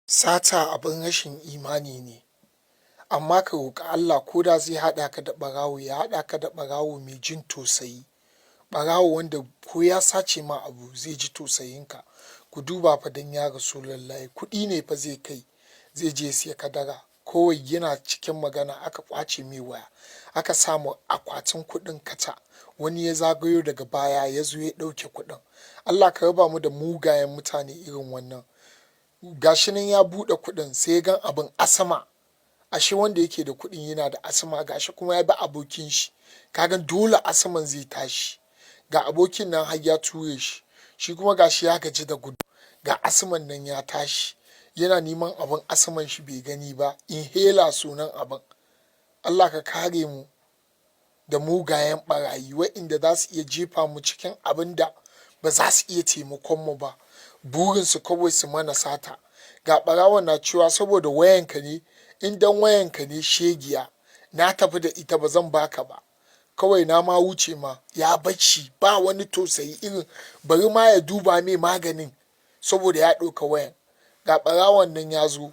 Sata abin rashin imani ne, amma ka roƙi Allah ko da zai haɗa ka da ɓarawo, ya haɗa ka da ɓarawo mai jin tausayi, ɓarawo wanda ko ya sace ma abu zai ji tausayinka. Ku duba fa, don ya Rasulullahi, kuɗi ne fa zai kai, zai je siya kadara. Kawai yana cikin magana aka ƙwace mai waya, aka samu akwatin kuɗin kata. Wani ya zagayo daga baya, ya zo ya ɗauke kuɗin. Allah ka raba mu da mugayen mutane irin wannan. Gashi nan ya buɗe kuɗin, sai ya gan abin asma. Ashe wanda yake da kuɗin yana da asma. Gashi kuma ya bi abokin shi, kagan dole asman zai tashi. Ga abokin nan har ya ture shi, shi kuma gashi ya gaji da gudu, ga asman nan ya tashi, yana neman abin asman shi bai gani ba. Inhaler sunan abin. Allah ka kare mu da mugayen barayi, wa'inda za su iya jefa mu cikin abin da ba za su iya taimakon mu ba, burinsu kawai su mana sata. Ga ɓarawon na cewa, "Saboda wayanka ne, in dan wayanka ne, shegiya, na tafi da ita, ba zan baka ba. Kawai na ma wuce ma." Ya bacci, ba wani tausayi, irin bari ma ya duba mai maganin saboda ya ɗauka wayan. Ga ɓarawon nan ya zo,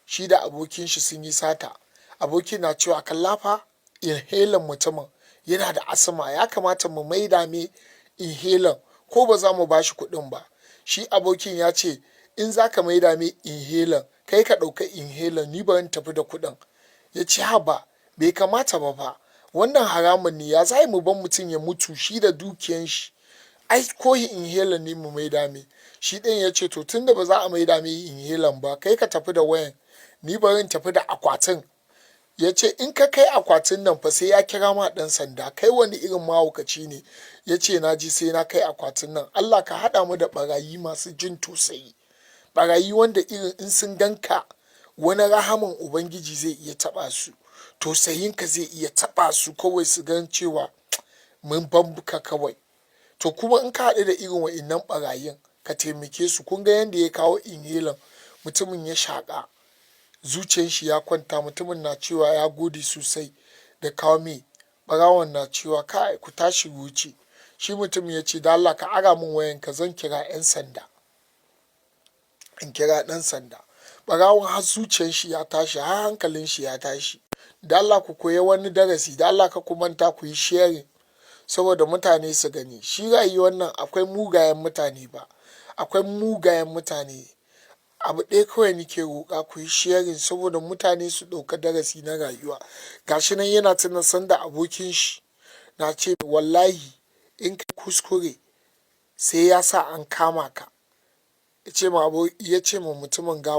shi da abokin shi sun yi sata. Abokin na cewa, "Kalla fa inhaler mutumin, yana da asma, ya kamata mu maida mai inhaler ko ba za mu bashi kuɗin ba." Shi abokin ya ce, "In za ka maida mai inhaler, kai ka ɗauka inhaler, ni bari tafi da kuɗin." Ya ce, "Haba, bai kamata ba fa, wannan haramun ne. Ya za mu bar mutum ya mutu shi da dukiyan shi? Ai ko inhaler ne mu maida mai." Shi ɗin ya ce, "To, tunda ba za a maida mai inhaler ba, kai ka tafi da wayan, ni bari in tafi da akwatin." Ya ce, "In ka kai akwatin nan fa, sai ya kira ma ɗan sanda. Kai wani irin mahaukaci ne?" Ya ce, "Na ji, sai na kai akwatin nan." Allah ka haɗa mu da ɓarayi masu jin tausayi, ɓarayi wanda irin in sun ganka, wani rahaman Ubangiji zai iya taɓa su, tausayinka zai iya taɓa su, kawai su gan cewa mun bambuka kawai. To, kuma in ka haɗu da irin wa'innan ɓarayin, ka taimake su. Kun ga yanda ya kawo inhaler, mutumin ya shaƙa, zuciyan shi ya kwanta. Mutumin na cewa ya gode sosai da kawo mai. Ɓarawon na cewa, "Kai, ku tashi wuce." Shi mutumin ya ce, "Da Allah ka ara min wayanka, zan kira 'yan sanda, in kira ɗan sanda." Ɓarawon har zuciyan shi ya tashi, har hankalin shi ya tashi. Da Allah ku koya wani darasi. Da Allah ka ku manta ku yi sharing saboda mutane su gani. Shi rayuwar nan akwai mugayen mutane ba, akwai mugayen mutane. Abu ɗaya kawai nake roƙa, ku yi sharing saboda mutane su ɗauka darasi na rayuwa. Gashi nan yana tuna sanda abokin shi na ce, "Wallahi in ka kuskure, sai ya sa an kama ka." Ya ce ma mutumin ga